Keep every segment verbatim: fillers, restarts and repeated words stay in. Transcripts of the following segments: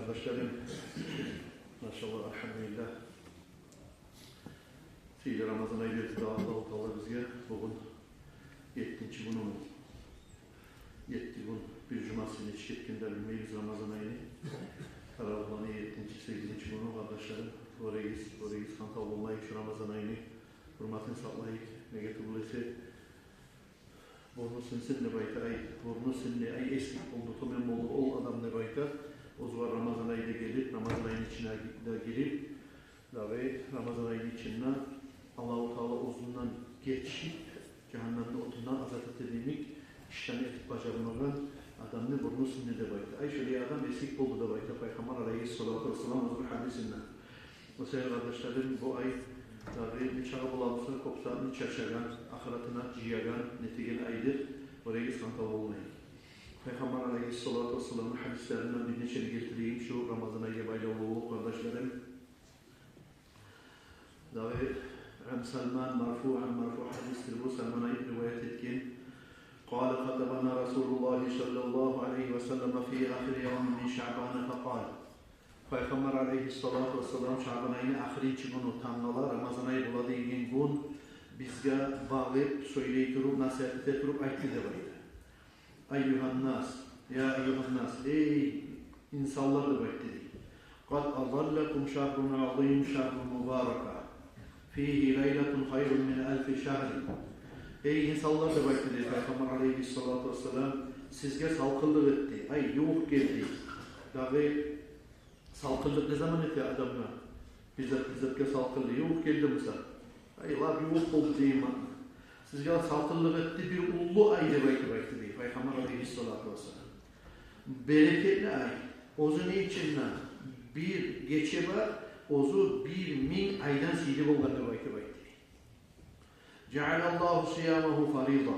Къардашларым, машаллагь, альгьамдулиллагь. Сыйлы Рамазан ай берди Аллагьу Таала бизге. Бугюн еттинчи гюню. Етти гюн, бир жумасы нечик гетген де билмейбиз Рамазан айны. Таравигьланы еттинчи, сегизинчи гюню, къардашларым. Гёрегиз, гёрегиз, хантав болмайыкъ шу Рамазан айны. Гьюрметин сакълайыкъ. Неге тюгюл эсе, бурну сынсын деп айта, ай, бурну сынды, ай, эсгик болду, тёбен болду ол адам деп айта. Оьзюгер Рамазан ай да гелип, Рамазан айны ичине де гирип, дагъы Рамазан айны ичинде Аллагьу Таала оьзюнден гечип, жагьаннемни отундан азат этеген йимик ишлени этип бажармагъан адамны бурну сынды деп айта. Ай, шолай адам эсгик болду деп айта Пайхаммар алейгьиссалату вассалам оьзюню гьадисинде. О саялы, къардашларым, бу ай дагъы нечакъы бола буса кёп затны чачагъан, ахыратына жыягъан, нетеген айдыр. Гёрегиз, хантав болмайыкъ. Пайхаммар алейгьиссалату вассаламны гьадислеринден бир нечени гелтирейим шу Рамазан айгъа байлавлу болуп, къардашларым. Дагъы عن سلمان مرفوعا, марфуъ гьадисдир бу, Салман айып риваят этген. قال: خطبنا رسول الله صلى الله عليه وسلم في آخر يوم من شعبان فقال. Пайхаммар алейгьиссалату вассалам Шаъбан айны ахырынчы гюню, тангала Рамазан ай бола деген гюн бизге багъып, сёйлей туруп, насигьат эте туруп айтды деп айта. أيها الناس, يا أيها الناس, эй инсанлар, деп айтды дей. قد أظلكم شهر عظيم، شهر مبارك، فيه ليلة خير من ألف شهر. Эй инсанлар, деп айтды дей Пайхаммар алейгьиссалату вассалам, сизге салкъынлыкъ этди, ай, ювукъ гелди. Дагъы салкъынлыкъ не заман эте адамгъа? Бир зат, бир затгъа салкъынлыкъ, ювукъ гелди буса, ай, лап ювукъ болду деймен. Сизге салкъынлыкъ этди бир уллу ай деп айтып айтды дей Пайхаммар алейгьиссалату вассалам. Берекетли ай. Оьзюню ичинде бир гече бар, оьзю бир минг айдан сыйлы болгъан деп айтып айтды дей. جعل الله صيامه فريضة.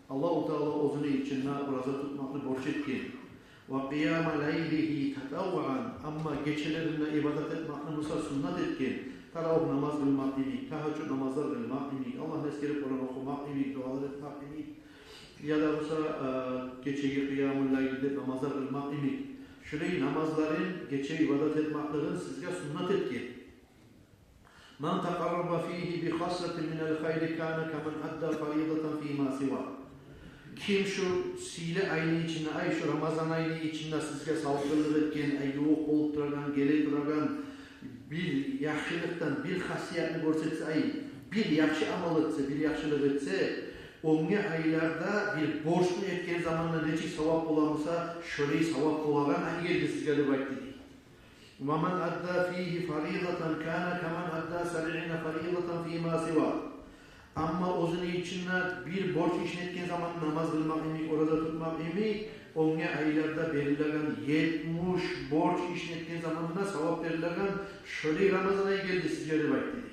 Аллагьу Таала оьзюню ичинде ораза тутмакъны борч этген. وقيام ليله تطوعا. Амма гечелеринде ибадат этмекни буса суннат этген. Таравигь намаз къылмакъ йимик, тагьажжуд намазлар къылмакъ йимик, Аллагьны эсгерип Къуран охумакъ йимик, дуалар этмек йимик, яда буса, э, гечеге къиямул лайл деп намазлар къылмакъ йимик. Шулай намазларын, гече ибадат этмеклигин сизге суннат этген. من تقرب فيه بخصلة من الخير كان كمن أدى فريضة فيما سواه. Ким шу сыйлы айны ичинде, ай, шу Рамазан айны ичинде сизге салкъынлыкъ этген, ай, ювукъ болуп турагъан, геле турагъан бир яхшылыкъдан бир хасиятны гёрсетсе, ай, бир яхшы амал этсе, бир яхшылыкъ этсе, оьнге айларда бир борчну этген заманда нечик савап бола буса, шолай савап болагъан ай гелди сизге деп айтды дей. ومن أدى فيه فريضة كان كمن أدى سبعين فريضة فيما سواه. Амма оьзюню ичинде бир борч ишни этген заманда, намаз къылмакъ йимик, ораза тутмакъ йимик, оьнге айларда берилеген етмиш борч ишни этген заманда савап берилеген шолай Рамазан ай гелди сизге деп айтды дей.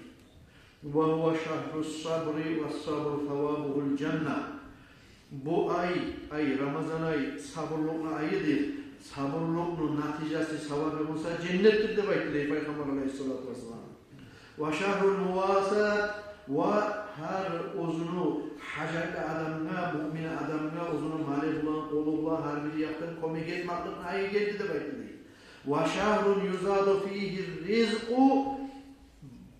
وهو شهر الصبر والصبر ثوابه الجنة. Бу ай, ай, Рамазан ай сабурлукъну айыдыр. Сабурлукъну натижасы, савабы буса женнетдир деп айтды дей Пайхаммар алейгьиссалату вассалам. وشهر المواساة, ва гьар оьзюню гьажатлы адамгъа, муъмин адамгъа оьзюню малы булан, къолу булан гьар бир якъдан кёмек этмекликни айы гелди деп айтды дей. وشهر يزاد فيه الرزق.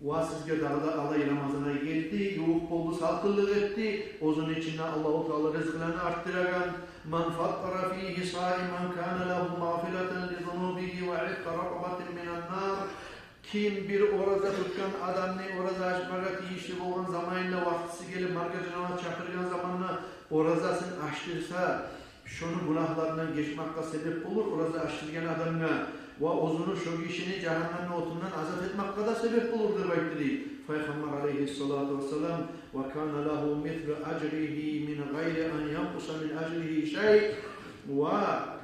Ва сизге дагъы да алай Рамазан ай гелди, ювукъ болду, салкъынлыкъ этди. Оьзюню ичинде Аллагьу Таала ризкъыланы артдырагъан. من فطر فيه صائما كان له مغفرة لذنوبه وعتق رقبة من النار. Ким бир ораза тутгъан адамны ораза ачмагъа тийишли болгъан заманында, вакътиси гелип, маркача намаз чакъыргъан заманда оразасын ачдырса, шону гюнагьларындан гечмекге себеп болур ораза ачдыргъан адамгъа, ва оьзюню, шо гишини жагьаннемни отундан азат этмекге де себеп болур деп айтды дей Пайхаммар алейгьиссалату вассалам. وكان له مثل أجره من غير أن ينقص من أجره شيء. Ва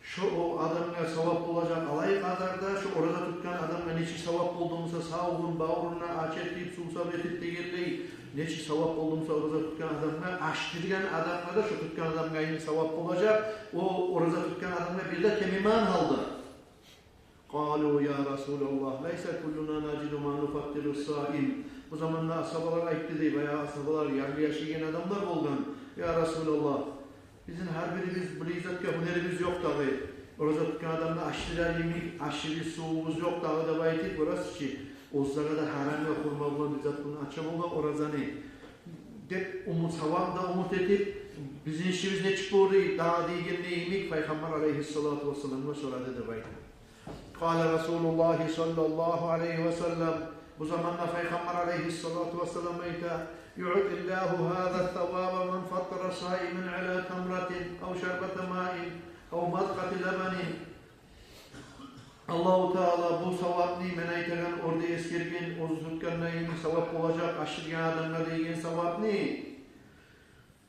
шо о адамгъа савап болажакъ алай къадарда, шо ораза тутгъан адамгъа нечик савап болду буса, сав гюн бавурун ач этип, сувсап этип дегенлей, нечик савап болду буса ораза тутгъан адамгъа, ачдыргъан адамгъа да шо тутгъан адамгъа йимик савап болажакъ. О ораза тутгъан адамгъа бир де кемимеген гьалда. قالوا: يا رسول الله، ليس كلنا نجد ما نفطر الصائم. Бу заманда асгьабалар айтды дей, баягъы асгьабалар ярлы яшайгъан адамлар болгъан: «Я Расулаллагь, бизин гьар бирибиз булай затгъа гьюнерибиз ёкъ дагъы. Ораза тутгъан адамны ашдырар йимик ашыбыз, сувубуз ёкъ дагъы деп айтып, ораза ичи, оьзлеге де гьарам я, хурма булан, бир зат булан ача болгъан оразаны деп, умут, савап да умут этип, бизин ишибиз нечик болур дагъы дегенде йимик, Пайхаммар алейгьиссалату вассаламгъа сорады деп айта. قال رسول الله صلى الله عليه وسلم, бу заманда Пайхаммар алейгьиссалату вассалам айта: يعطي الله هذا الثواب من فطر صائما على تمرة أو شربة ماء أو مذقة لبن. Аллагьу Таала бу савапны, мен айтагъан, орда эсгерген, ораза тутгъанда йимик савап болажакъ ашдыргъан адамгъа деген савапны,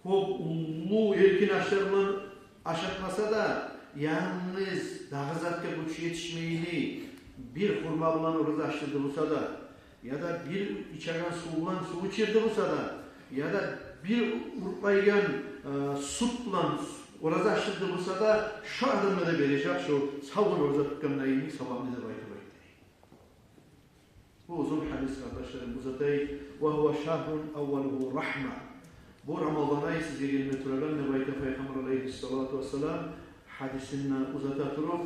кёп уллу эркин ашлар булан ашатмаса да, янгыз дагъы затгъа гюч етишмейли, бир хурма булан ораза ачдырды буса да, яда бир ичеген сув булан сув ичирди буса да, яда бир уртлайгъан, э, сют булан ораза ачдырды буса да, шо адамгъа да бережек шо сав гюн ораза тутгъанда йимик савапны деп айтып айтды. Бу узун гьадис, къардашларым, узатайым. وهو شهر أوله رحمة. Бу Рамазан ай сизге гелме турагъан деп айта Пайхаммар алейгьиссалату вассалам гьадисин узата туруп.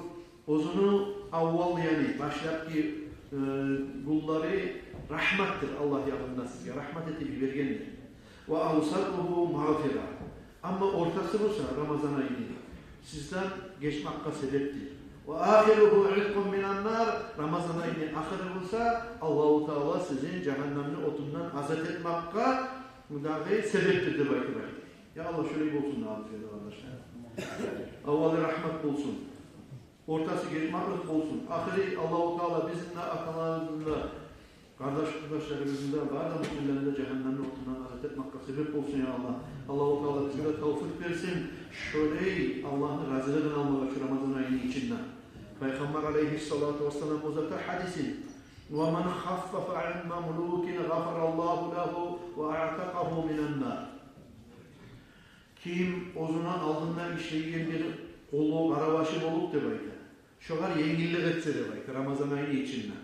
Оьзюню аввал, яни башлапгъы, э, гюнлери рагьматдыр, Аллагь ягъындан сизге рагьмат этип йибергендир. وأوسطه مغفرة. Амма ортасы буса, Рамазан айны, сизден гечмакъгъа себепдир. وآخره عتق من النار. Рамазан айны ахыры буса, Аллагьу Таала сизин жагьаннамны отундан азат этмакъгъа дагъы себепдир деп айтып айтды. Я Аллагь, шолай болсун, дагъы бизге де, къардашлар. Аввалы рагьмат болсун, ортасы гечмакълыкъ болсун, ахыры Аллагьу Таала бизин де, аталарыбызны да, къардаш-къурдашларыбызны да, бары да муъминлени де жагьаннамны отундан азат этмакъгъа себеп болсун, я Аллагь. Аллагьу Таала бизге де тавфикъ берсин шолай Аллагьны разилигин алмагъа шу Рамазан айны ичинде. Пайхаммар алейгьиссалату вассалам узата гьадисин: ومن خفف عن مملوك غفر الله له وأعتقه من النار. Ким оьзюню алдында ишлейген бир къулу, къарабашы болуп деп айта, шогъар енгиллик этсе деп айта Рамазан айны ичинде.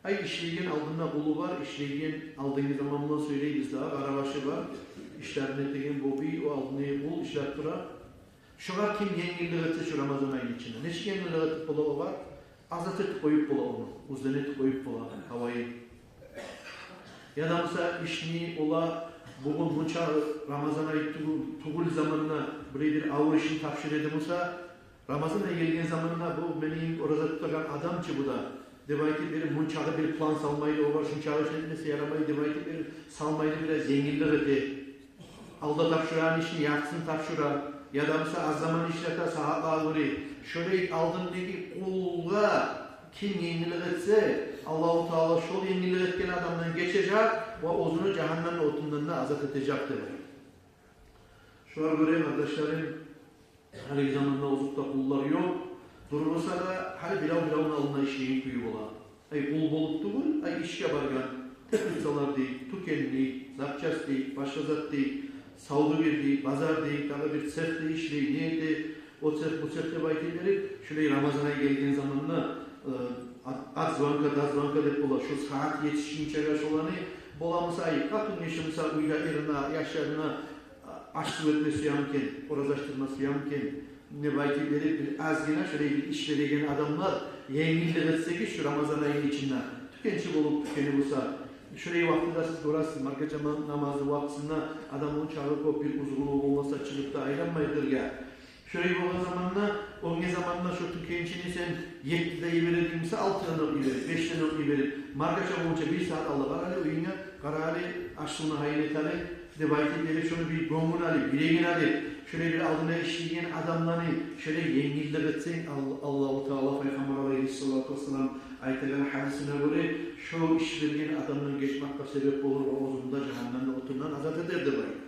Ай, ишлейген алдында къулу бар, ишлейген, алдынгы замандан сёйлейбиз дагъы, къарабашы бар, ишлерин этеген, бобий, о алдындагъы къул ишлеп тура. Шогъар ким енгиллик этсе шу Рамазан айны ичинде, нечик енгиллик этип бола огъар? Азат этип къоюп бола ону, оьзден этип къоюп бола, гьавайын. Яда буса ишни ола бугюн мунча Рамазан ай тюгюл, тюгюл заманда бир, бир авур ишни тапшура эди буса, Рамазан ай гелген заманда бу мени ораза тутагъан адам чы бу да деп айтып берип, мунчагъы бир план салмайлы, огъар шунчагъы иш этмесе ярамай деп айтып берип, салмайлы, бираз енгиллик эте. Алда тапшурагъан ишни яртысын тапшура, яда буса аз заман ишлете, сагьатлагъа гёре. Шолай алдындагъы къулгъа ким енгиллик этсе, Аллагьу Таала шол енгиллик этген адамдан гечежек ва оьзюню жагьаннамны отундан да азат этежек деп айта. Шогъар гёре, къардашларым, гьалиги заманда озокъда къуллар ёкъ. Туруп буса да, гьали бирев-биревню алдында ишлейген кюю бола. Ай, къул болуп тюгюл, ай, ишге баргъан, теплицалар дей, тюкен дей, запчасть дей, башгъа зат дей, савдюгер дей, базар дей, дагъы бир цех де ишлей, не эте, о цех, бу цех деп айтып берип, шолай Рамазан ай гелген заманда, э, от, от звонка до звонка деп бола, шо сагьат етишгинчеге шоланы, бола буса, ай, къатын гиши буса, уьйде эрине, яшларына аш-сув этме сюе экен, ораза ачдырма сюе экен деп айтып берип, бир азгъына шолай бир иш береген адамлар енгиллик этсегиз шу Рамазан айны ичинде. Тюкенчи болуп, тюкени буса, шолай вакътиде сиз гёресиз, маркача ма-, намазны вакътисинде адам ончакъы кёп бир узгъулугъу болмаса, чыгъып да айланмай къыргъа. Шолай болгъан заманда, оьнге заманда шо тюкенчини сен еттиде йибере эдинг буса, алтыда йиберип, бешде йиберип, маркача болгъунча бир сагьат алда бар гьали уьюнге, къара гьали, аш-сувну гьайын эт гьали деп айтып берип, шону бир гёнгюн алып, юрегин алып, шолай бир алдында ишлейген адамланы шолай енгиллик этсенг, Ал-, Аллагьу Таала, Пайхаммар алайгьиссалату вассалам айтагъан гьадисине гёре, шо иш берген адамдан гечмакъгъа себеп болур ва оьзюн де жагьаннамны отундан азат этер деп айта.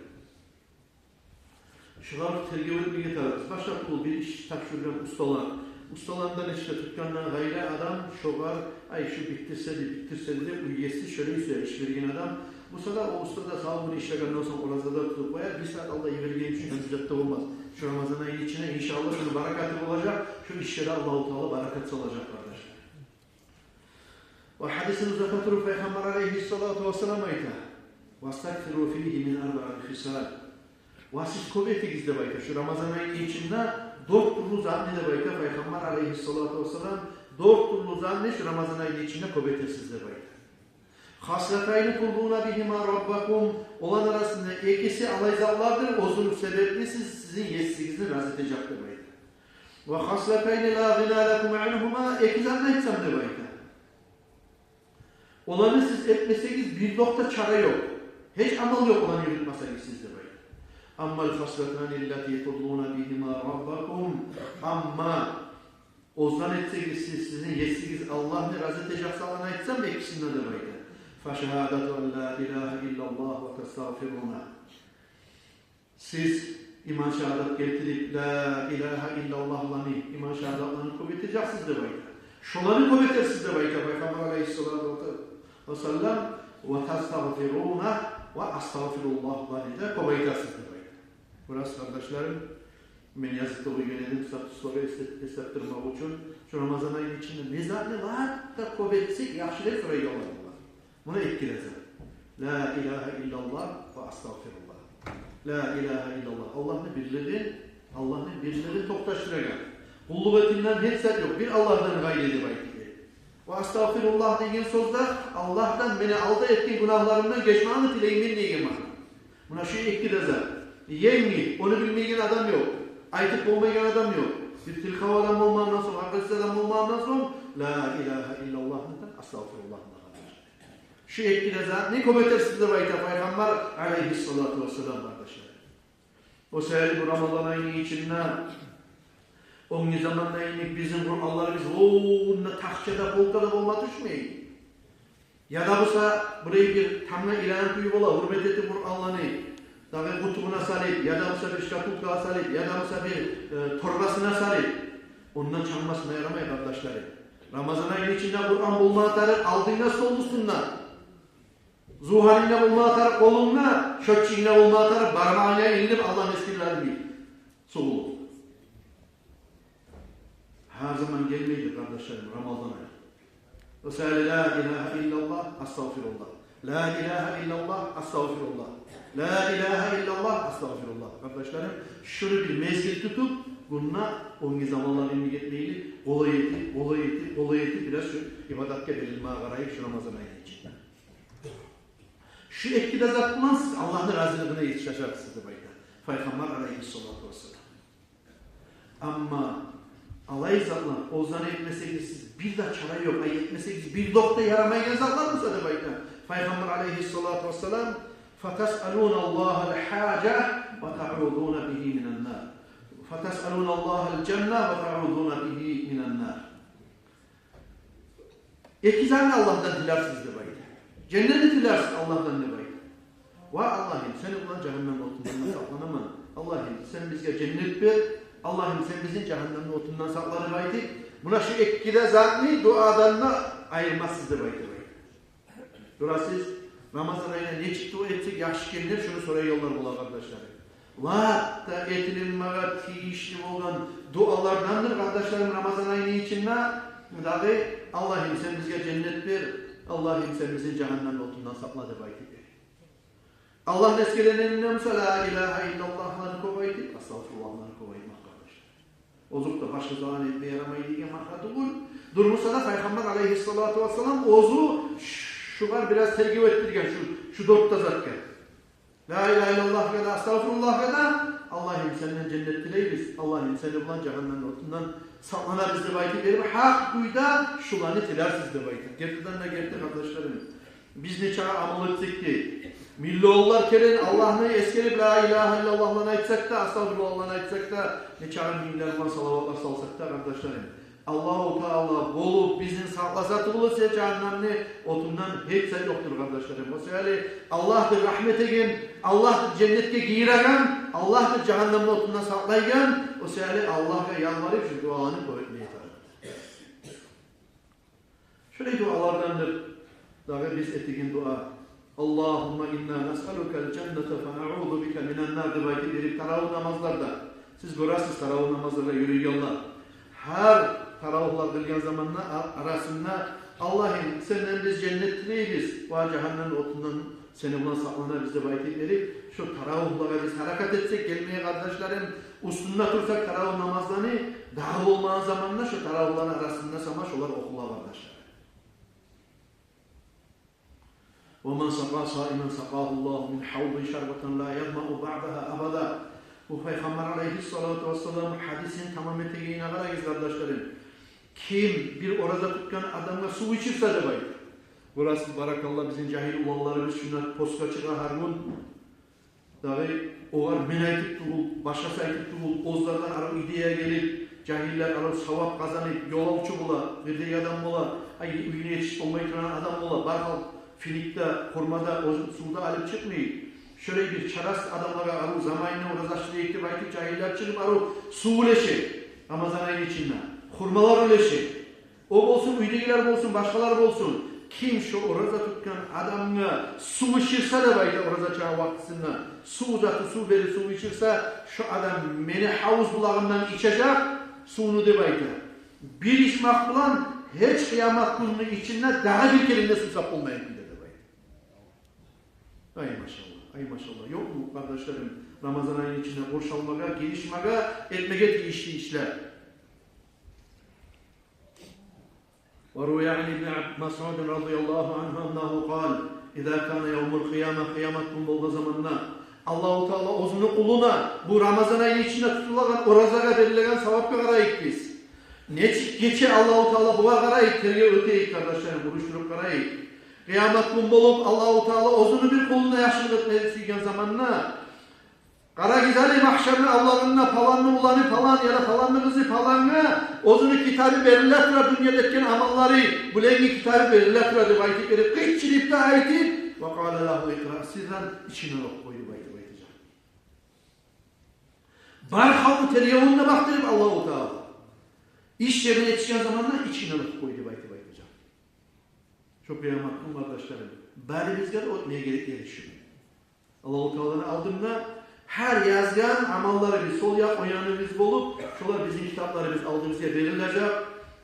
Шогъар тергев этмеге тарыкъбыз. Башгъа тюгюл, бир иш тапшургъан усталар. Усталардан иш де тутгъандан къайры адам шогъар, ай, шу битдирсе эди, битдирсе эди деп, уьй еси шолай сюе иш берген адам. Буса да, о уста да сав гюн ишлегенден сонг ораза да тутуп къояр, бир сагьат алда йиберген учун гьеч зат да болмас. Шу Рамазан айны ичинде, иншааллагь, шону баракаты болажакъ, шу ишге де Аллагьу Таала баракат салажакъ, къардашлар. Ва гьадисин узата туруп, Пайхаммар алайгьиссалату вассалам айта: «Вастаксиру фигьи мин арбаъи хисал». Ва сиз кёп этигиз деп айта шу Рамазан айны ичинде Дёрт тюрлю затны деп айта Пайхаммар алейгьиссалату вассалам, дёрт тюрлю затны шу Рамазан айны ичинде кёп этерсиз деп айта. «Хаслатайни турзуна бигьима раббакум». Оланы арасында экиси алай затлардыр, оьзюню себепли сиз, сизин есигизни рази этежек деп айта. «Ва хаслатайни ла гъина лакум ангьума», эки затны айтсам деп айта. Оланы сиз этмесегиз, бир де чара ёкъ. Гьеч амал ёкъ, оланы юрютмесегиз сиз деп айта. «Аммал хаслатани ллати турзуна бигьима раббакум». Амма оьзюн этсегиз сиз, сизин есигиз Аллагьны рази этежек затланы айтсам экисин де деп айта. «Фа шагьадату ан ла илагьа иллаллагь ва тастагъфируна». Сиз иман шагьадат гелтирип, ла илагьа иллаллагьланы, иман шагьадатланы кёп этежексиз деп айта. Шоланы кёп этерсиз деп айта Пайхаммар алейгьиссалату вассалам. «Ва тастагъфируна», ва астагъфируллагьланы да кёп айтарсыз деп айта. Бираз, къардашларым, мен язып да къойгъан эдим, статусланы эслет-, эслетдирмек учун. Шу Рамазан айны ичинде не затны лап да кёп этсек яхшы деп сорайгъанлар бар. Муна эки де зат. Ла илагьа иллаллагь ва астагъфируллагь. Ла илагьа иллаллагь. Аллагьны бирлигин, Аллагьны бирлигин токъташдырагъан. Къуллукъ этилинеген гьеч зат ёкъ. Бир Аллагьдан къайры деп айтып. Ва астагъфируллагь деген сёз де Аллагьдан мени алда этген гюнагьларымдан гечмегин тилеймен деген маъна. Муна шу эки де зат. Енгил, ону билмейген адам ёкъ. Айтып болмайгъан адам ёкъ. Бир тилкъав адам болмагъандан сонг, акъылсыз адам болмагъандан сонг, ла илагьа иллаллагьны да, астагъфируллагьны да. Шу эки де затны кёп этерсиз деп айта Пайхаммар алейгьиссалату вассалам, къардашлар. О саялы бу Рамазан айны ичинде оьнге заманда йимик бизин Къуранларыбыз онда тахчада, полкада болма тюшмей. Яда буса бирев бир тамгъа иланып къоюп бола, гьюрмет этип Къуранланы, дагъы къутугъуна салып, яда буса бир шкатулкагъа салып, яда буса бир, э, торбасына салып. Ондан чыкъмасына ярамай, къардашларым. Рамазан айны ичинде Къуран болма тарыкъ алдынгда, стол уьстюнде. Зугьарингде болма тарыкъ къолунгда, шётчюгюнгде болма тарыкъ бармагъынга илинип, Аллагьны эсгерилерин бил. Согъулуп. Гьар заман гелмейди, къардашларым, Рамазан ай. О саялы ла илагьа иллаллагь, астагъфируллагь. Ла илагьа иллаллагь, астагъфируллагь. Ла илагьа иллаллагь, астагъфируллагь. Къардашларым, шуну бир мезгил тутуп, гюнде оьнге заманлар йимик этмейли, къолай этип, къолай этип, къолай этип, бираз шу ибадатгъа берилмеге къарайыкъ шу Рамазан айны ичинде. Шу эки де зат булан сиз Аллагьны разилигине етишежексиз деп айта Пайхаммар алейгьиссалату вассалам. Амма алай затлар, оьзюн этмесегиз сиз, бир де чара ёкъ, ай этмесегиз бир де ярамайгъан затлар буса деп айта Пайхаммар алейгьиссалату вассалам, «Фатасъалуналлагьал гьажа ва таъузуна бигьи минан нар. Фатасъалуналлагьал жанна ва таъузуна бигьи минан нар». Эки затны Аллагьдан тилерсиз деп айта. Женнетни тилерсиз Аллагьдан деп айта. Ва Аллагьым, сени булан жагьаннам отундан сакъланаман. Аллагьым, сен бизге женнет бер. Аллагьым, сен бизин жагьаннамны отундан сакъла деп айтып, муна шу эки де затны дуадан да айырмассыз деп айта. Гёресиз, Рамазан айына нечик дуа этсек яхшы экен деп шуну сорайгъанлар бола, къардашларым. Лап да этилинмеге тийишли болгъан дуалардандыр, къардашларым, Рамазан айны ичинде дагъы: «Аллагьым, сен бизге женнет бер, Аллагьым, сен бизин жагьаннам отундан сакъла», — деп айтып бер. Аллагьны эсгерегенде буса, ла илагьа иллаллагьланы кёп айтып, астагъфируллагьланы кёп айтмакъ, къардашлар. Озокъда, башгъа заман этме ярамай деген маъна тюгюл. Дюр буса да, Пайхаммар алайгьиссалату вассалам оьзю шугъар бираз тергев этдирген, шу, шу дёрт де затгъа. Ла илагьа иллаллагьгъа да, астагъфируллагьгъа да, Аллагьым, сенден женнет тилейбиз, Аллагьым, сени булан жагьаннам отундан сакъланабыз деп айтып берип, гьакъ кюйде шуланы тилерсиз деп айтып. Гертиден де герти, къардашларым. Биз нечакъы амал этсек де, миллионлар керен Аллагьны эсгерип, ла илагьа иллаллагьланы айтсакъ да, астагъфируллагьланы айтсакъ да, нечакъы минглер булан салаватлар салсакъ да, къардашларым, Аллагьу Таала болуп бизин сакъласа тюгюл эсе, жагьаннамны отундан гьеч зат ёкъдур, къардашларым. О саялы Аллагьдыр рагьмат этеген, Аллагьдыр женнетге гийиреген, Аллагьдыр жагьаннамны отундан сакълайгъан. О саялы Аллагьгъа ялбарып, шу дуаланы кёп этмеге тарыкъ. Шолай дуалардандыр дагъы биз этеген дуа: «Аллагьумма инна насъалукал жанната ва наъузу бика минан нар», — деп айтып берип таравигь намазларда. Сиз гёресиз, таравигь намазларда юрюйгенлер. Гьар таравигьлар къылгъан заманда а-, арасында: «Аллагьым, сенден биз женнет тилейбиз, ва жагьаннам отундан Сени булан сакъланабыз деп айтып берип, шо таравигьлеге биз гьаракат этсек гелмеге, къардашларым, уьстюнде турсакъ таравигь намазланы, дагъы болмагъан заманда шо таравигьлени арасында сама шолар охула, къардашларым. «Ва ман сакъа саиман сакъагьу Ллагьу мин гьавдин шарбатан ла язмау баъдагьа абада». Бу Пайхаммар алайгьиссалату вассалам гьадисин тамам этегенине къарагъыз, къардашларым. Ким бир ораза тутгъан адамгъа сув ичирсе деп айта. Бу рас, баракалла, бизин жагьил уланларыбыз шунда постгъа чыгъа гьар гюн. Дагъы огъар мен айтып тюгюл, башгъасы айтып тюгюл, оьзлерден арив идея гелип, жагьиллер арив савап къазанып, ёлавчу бола, къырдагъы адам бола, ай, уьюне етишип болмай турагъан адам бола, бар халкъ финикде, хурмада, оьзю сувда алып чыкъмай. Шолай бир чарасыз адамлагъа арив заманында ораза ачдырайыкъ деп айтып, жагьиллер чыгъып арив сув уьлеше, Рамазан айны ичинде хурмалар уьлеше. О болсун, уьйдегилер болсун, башгъалар болсун. Ким шо ораза тутгъан адамгъа сув ичирсе деп айта, ораза ачагъан вакътисинде сув узатып, сув берип, сув ичирсе, шо адам мени гьавуз булагъымдан ичежек сувну деп айта. Бир ичмек булан гьеч къыямат гюнню ичинде дагъы бир керен де сувсап болмайгъан кюйде деп айта. Ай машалла, ай машалла. Ёкъму, къардашларым, Рамазан айны ичинде къуршалма герек, гиришме герек, этмеге тийишли ишлер? وروي عن ابن عب-، مسعود رضي الله عنه أنه قال: إذا كان يوم القيامة, къыямат гюн болгъан заманда, Аллагьу Таала оьзюню къулуна, бу Рамазан айны ичинде тутулагъан оразагъа берилеген савапгъа къарайыкъ биз. Нечик гече Аллагьу Таала, бугъар къарайыкъ, тергев этейик, къардашларым, бурушдуруп къарайыкъ. Къыямат гюн болуп, Аллагьу Таала оьзюню бир къулуна яхшылыкъ этмеге сюйген заманда, къарагъыз гьали, магьшарны авлагъында паланны уланы палан яда паланны къызы палангъа оьзюню китабы бериле тура, дюньяда этген амаллары, буленги китабы бериле тура деп айтып берип, къычырып да айтып, وقال له اقرأ سرا, ичингден оху, къой деп айтып айтажакъ. Бар халкъны тергевюн де бакъдырып Аллагьу Таала, иш ерине етишген заманда ичингден оху, къой деп айтып айтажакъ. Шо къыямат гюн, къардашларым, барыбызгъа да оьтмеге герек ери шу. Аллагьу Тааланы алдында гьар язгъан амалларыбыз сол якъ, онг яныбыз болуп, шолар бизин китапларыбыз алдыбызгъа берилежек.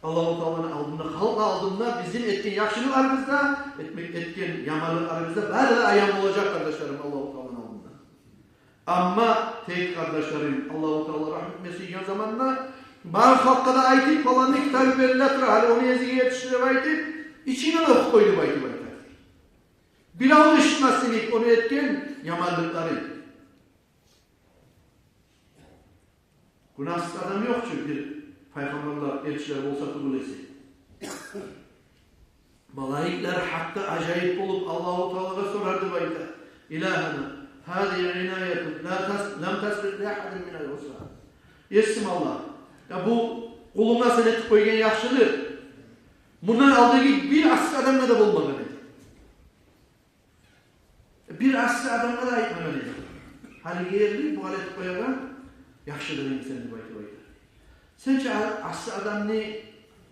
Аллагьу Тааланы алдында, халкъны алдында бизин этген яхшылыкъларыбыз да, этмек, этген яманлыкъларыбыз да бары да аян болажакъ, къардашларым, Аллагьу Тааланы алдында. Амма тек, къардашларым, Аллагьу Таала рагьму этмеге сюйген заманда бар халкъгъа да айтып, паланны китабы бериле тура, гьали ону эзиге етишди деп айтып, ичингден оху, къой деп айтып айта. Бирев де эшитмесин ону этген яманлыкъларын. Гюнагьсыз адам ёкъ чу, бир пайхаммарлар, элчилер болса тюгюл эсе. Малайиклер гьатта ажайып болуп Аллагьу Таалагъа сорар деп айта: إلهنا هذه عناية لا تس-، لم تسبق لأحد من العصاة. Есим Аллагь, я бу къулунга сен этип къойгъан яхшылыкъ, мундан алдагъы бир асси адамгъа да болмагъан эди. Бир асси адамгъа да айтмагъан эди. Гьалиге ерли бугъар этип къоягъан яхшылыгъынг сен деп айтып айта. Сен чи а-, асси адамны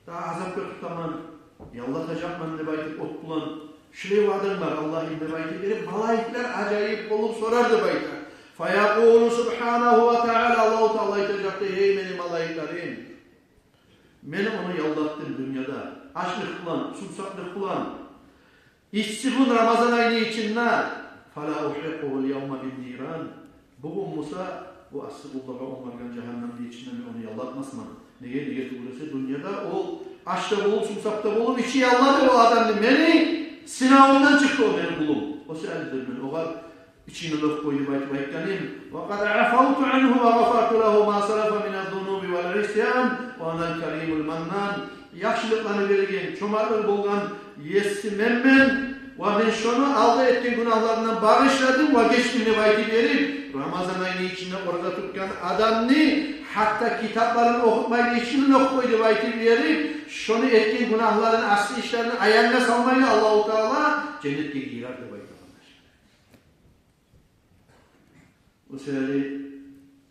дагъы азапгъа тутаман, яллатажакъман деп айтып от булан, шулай ваъданг бар, Аллагьым, деп айтып берип, малайиклер ажайып болуп сорар деп айта. فيقول سبحانه وتعالى, Аллагьу Таала айтажакъ дей: гьей мени малайиклерим, мен ону яллатдым дюньяда ачлыкъ булан, сувсаплыкъ булан. Исси гюн Рамазан айны ичинде, فلا أحرقه اليوم بالنيران. Бугюн буса бу асси къуллагъа онгаргъан жагьаннемни ичинде мен ону яллатмасман. Неге, неге тюгюл эсе, дюньяда ол ач да болуп, сувсап да болуп, ичи яллады о адамны, мени сынавумдан чыкъды о, мени къулум. О саялыдыр мен огъар ичингден оху, къой деп айтып айтгъаным. وقد عفوت عنه وغفرت له ما سلف من الذنوب والعصيان وأنا الكريم المنان. Яхшылыкъланы берген, чомартлыгъы болгъан Есси менмен, ва мен шону алда этген гюнагьларындан багъышладым ва гечдим деп айтып берип, Рамазан айны ичинде ораза тутгъан адамны гьатта китапларын охутмайлы, ичингден оху, къой деп айтып берип, шону этген гюнагьларын, асси ишлерин аягъына салмайлы Аллагьу Таала женнетге гийирер деп айта. О саялы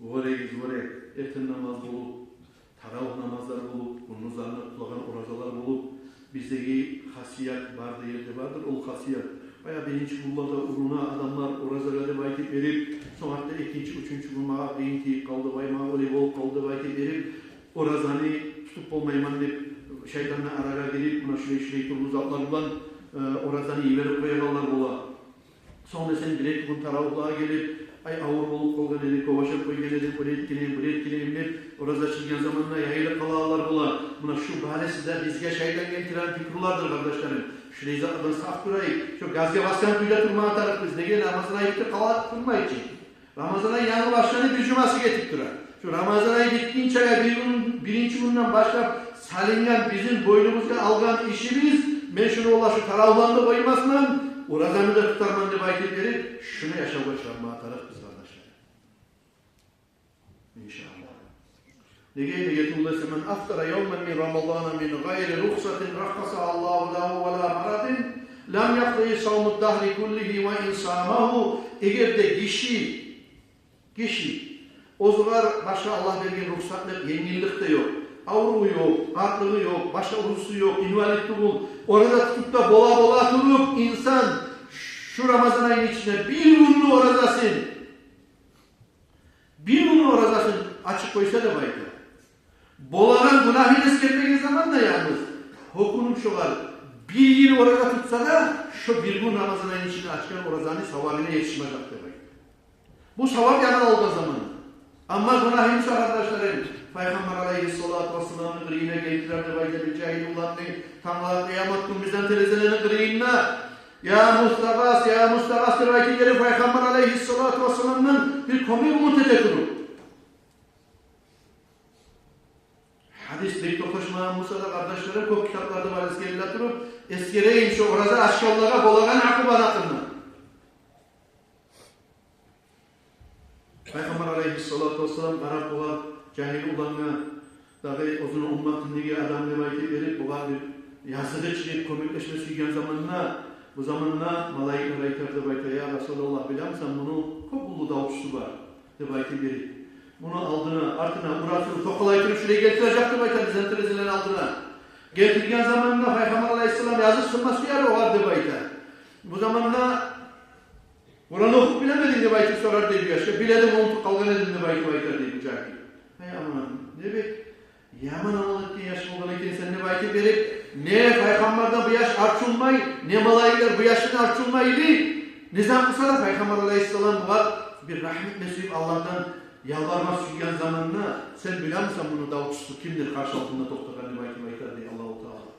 вёрегиз, вёре, эртен намаз болуп, таравигь намазлар болуп, гюндюзлеринде тутулагъан оразалар болуп, биздеги хасият бар дегенде бардыр, ол хасият. Баягъы биринчи гюнлерде уруна адамлар оразагъа деп айтып берип, сонг артда экинчи, уьчюнчю гюн магъа къыйын тийип къалды, вай, магъа олай болуп къалды деп айтып берип, оразаны тутуп болмайман деп, шайтанны арагъа гирип, муна шулай-шулай тюрлю затлар булан, э, оразаны йиберип къоягъанлар бола. Сонг да сен бир-эки гюн таравигьлагъа гелип, ай, авур болуп къалгъан эдим, кёп ашап къойгъан эдим, ону этген эдим, бир этген эдим деп, ораза ачылгъан заманда яйылып къалалар булар. Муна шу бариси де бизге шайтан гелтирген пикрулардыр, къардашларым. Шулай затдан сакъ турайыкъ. Шу газгъа басгъан кюйде турмагъа тарыкъбыз. Неге, Рамазан ай битип къала турмай чы. Рамазан ай янгы башланды, бир жумасы гетип тура. Шу Рамазан ай битгинче бир гюн, биринчи гюнден башлап салынгъан бизин бойнубузгъа алгъан ишибиз, мен шуну, валлагь, шу таравигьланы да къоймасман, оразаны да тутарман деп айтып берип, шуну яшавгъа чыгъармагъа тарыкъбыз, къардашлар. Иншааллагь. Неге, неге тюгюл десе, من أفطر يوما من رمضان من غير رخصة رخصها الله له ولا مرض لم يقضه صوم الدهر كله وإن صامه. Эгер де гиши, гиши оьзюне башгъа Аллагь берген рухсатлыкъ, енгиллик де ёкъ, авруву ёкъ, къартлыгъы ёкъ, башгъа узрусу ёкъ, инвалид тюгюл, ораза тутуп да бола-бола туруп, инсан шу Рамазан айны ичинде бир гюнню оразасын, бир гюнню оразасын ачып къойса деп айта. Болагъан гюнагьын эсгермеген заманда янгыз, гьёкюнюп шогъар, бир йыл ораза тутса да, шо бир гюн Рамазан айны ичинде ачгъан оразаны савабына етишмежек деп айта. Бу савап ягъын алгъан заманда. Амма гюнагьы буса, къардашларым, Пайхаммар алайгьиссалату вассаламны къырыйына гелтирер деп айта бир жагьил уланны, тангала къыямат гюн бизин терезелени къырыйында: «Я мустагъас, я мустагъас», — деп айтып гелип, Пайхаммар алайгьиссалату вассаламдан бир кёмек умут эте туруп. Гьадис бек токъташмагъан буса да, къардашларым, кёп китапларда бар эсгериле туруп, эсгерейим шо ораза ачгъанлагъа болагъан акъубаны гьакъында. Пайхаммар алайгьиссалату вассалам къарап бугъар, жагьил улангъа, дагъы оьзюню умматындагъы адам деп айтып берип, бугъар бир языгъы чыгъып, кёмеклешме сюйген заманда, бу заманда малайиклер айтар деп айта: «Я Расулаллагь, билемисен, муну кёп уллу давчусу бар», — деп айтып берип. Муну алдына, артына, урасына, токъалай туруп, шулай гелтирежек деп айта бизин терезелени алдына. Гелтирген заманда Пайхаммар алайгьиссалам языкъсынма сюер огъар деп айта. Бу заманда: «Къуран охуп билемединг?» — деп айтып сорар дей бу яшгъа. «Биледим, унутуп къалгъан эдим», — деп айтып айтар дей бу жагьил. «Гьей, аман, не бек яман амал этген яш болгъан экенсен», — деп айтып берип, не Пайхаммардан бу яш арчылмай, не малайиклер бу яшдан арчылмай эди, не зат буса да, Пайхаммар алайгьиссалам бугъар бир рагьму этме сюйюп, Аллагьдан ялбарма сюйген заманда: «Сен билемисен, муну давчусу кимдир, къаршы алдында токътагъан?» — деп айтып айтар дей Аллагьу Таала.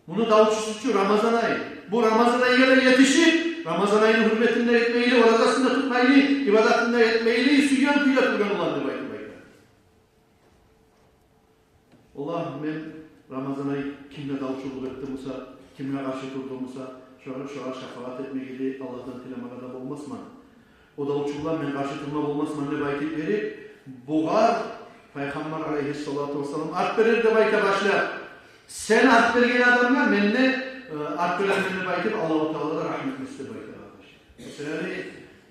Муну давчусу чу Рамазан ай. Бу Рамазан айгъа да етишип, Рамазан айны гьюрметин де этмейли, оразасын да тутмайлы, ибадатын да этмейли, сюйген кюйде тургъан улан деп айтып айта. Валлагь, мен Рамазан ай кимге давчулукъ этди буса, кимге къаршы турду буса, шогъар, шогъар шапаат этмеге де, Аллагьдан тилемеге де болмасман. О давчулагъа мен къаршы турма болмасман деп айтып берип, бугъар Пайхаммар алайгьиссалату вассалам арт берер деп айта башлап. Сен арт берген адамгъа мен де, э, арт берермен деп айтып, Аллагьу Таала да рагьму этмес деп айта, къардаш. Шолай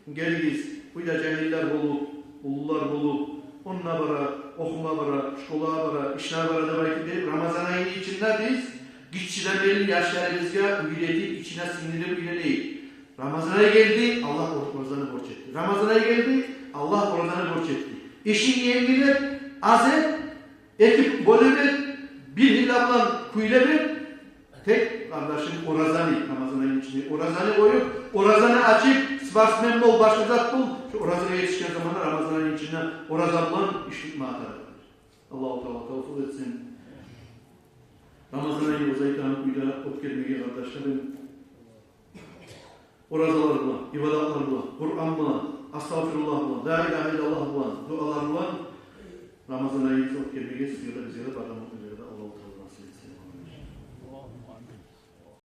гелигиз, уьйде жагьиллер болуп, уллулар болуп, онда бара, охума бара, школагъа бара, ишине бара деп айтып берип, Рамазан айны ичинде биз гиччиден берли яшларыбызгъа уьйретип, ичине сингдирип уьйренейик. Рамазан ай гелди, Аллагь оразаны борч этди. Рамазан ай гелди, Аллагь оразаны борч этди. Ишинг енгил эт, аз эт, эки бёлюп эт, бир гьилла булан кюйлеп эт. Тек, къардашым, оразаны, Рамазан айны ичинде оразаны къоюп, оразаны ачып, спортсмен бол, башгъа зат бол, шу оразагъа етишген заманда Рамазан айны ичинде ораза булан иш тутмагъа тарыкъ. Аллагьу Таала тавфикъ этсин. Рамазан айны оьзю айтагъан кюйде оьтгермеге, къардашларым. Оразалар булан, ибадатлар булан, Къуран булан, астагъфируллагь булан, ла илагьа иллаллагь булан, дуалар булан Рамазан айыбызны оьтгермеге сизге де, бизге де, бары да муъминлеге